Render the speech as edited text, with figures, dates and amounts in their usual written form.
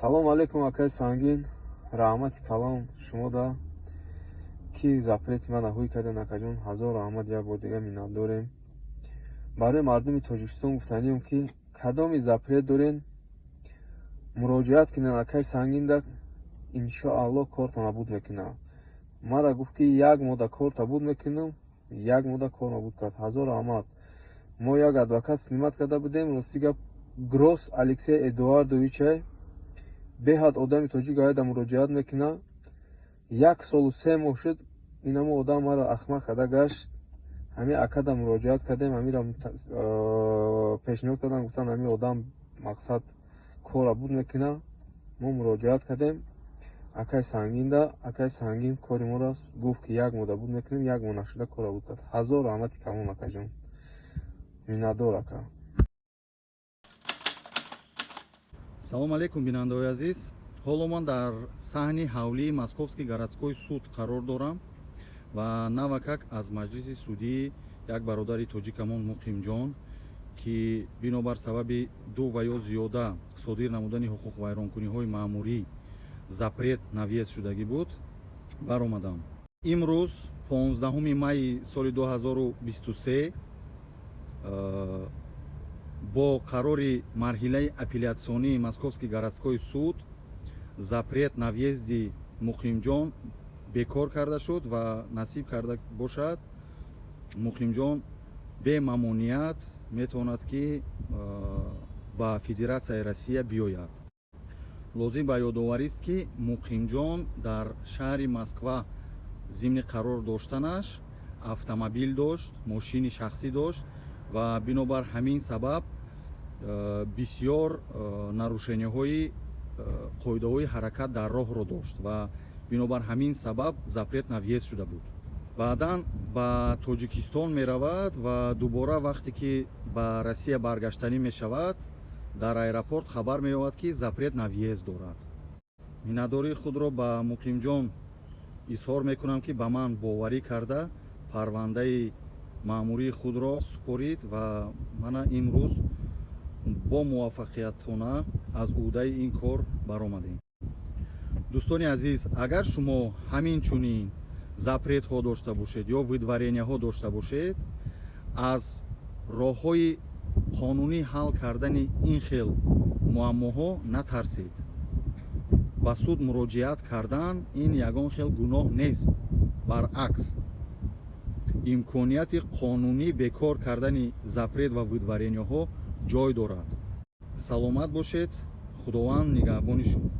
Салому алейкум, акаи Сангин, раҳмати калон шумода, ки запрети мана ҳуй карден. Акаҷон, ҳазор раҳмат, як бор дига миннатдорем. Барои мардуми Тоҷикистон гуфтанием, ки кадоми запрет дорен, муроҷиат кунен акаи Сангинда, иншоаллоҳ, кортона буд мекунам. Мара гуфт, ки як моҳда корта буд мекунам, як моҳда кор набуд кард. Ҳазор раҳмат. Мо як адвокат снимать карда будем, рости гап, Гросс Алексей Эдуардовичай, беҳад одами тоҷик айда муроҷиат мекунад. 1 солу 3 моҳ шуд, инамо одам маро ахмақ карда гашт. Ҳамин акада муроҷиат кардем, ҳамира пешниҳод кардам, гуфтанд, ҳамин одам, мақсад, кора буд мекунад. Мо муроҷиат кардем акаи Сангинда, акаи Сангин кори моро гуфт, ки як моҳда буд мекунем, як моҳ нашуда кора буд кард. Ҳазор раҳмати калон, акаҷон, миннатдор, ака. Салом алейкум, бинандаҳои азиз. Ҳоло ман дар саҳни ҳавлии Московский городской суд қарор дорам ва навакак аз маҷлиси судии як бародари тоҷикамон Муқимҷон, ки бинобар сабаби ду ва ё зиёда содир намудани ҳуқуқвайронкуниҳои маъмурӣ запрет на въезд шудагӣ буд, баромадам. Имрӯз, 15 майи соли 2023, бо қарори марҳилаи апелляционии Московский городской суд запрет на въезди Муқимҷон бекор карда шуд ва насиб карда бошад, Муқимҷон бемамоният метавонад, ки ба Федератсияи Россия биёяд. Лозим ба ёдоварист, ки Муқимҷон дар шаҳри Москва зимни қарор доштанаш автомобил дошт, мошини шахсӣ дошт ва бинобар ҳамин сабаб бисёр нарушенияҳои қоидаҳои ҳаракат дар роҳро дошт ва бинобар ҳамин сабаб запрет на въезд шуда буд. Баъдан ба Тоҷикистон меравад ва дубора вақте ки ба Россия баргаштанӣ мешавад, дар аэропорт хабар меёбад, ки запрет на въезд дорад. Миннатдории худро ба Муқимҷон изҳор мекунам, ки ба ман боварӣ карда, парвандаи маъмурии худро супорид ва мана имрӯз бо муваффақиятона аз ӯҳдаи ин кор баромадем. Дӯстони азиз, агар шумо ҳамин чунин запретҳо дошта бошед ё выдворенияҳо дошта бошед, аз роҳҳои қонунӣ ҳал кардани ин хел муаммоҳо натарсед. Ба суд муроҷиат кардан ин ягон хел гуноҳ нест, баръакс, имконияти қонунӣ бекор кардани запрет ва выдворенияҳо ҷой дорад. Саломат бошед, Худованд нигаҳбони шумо.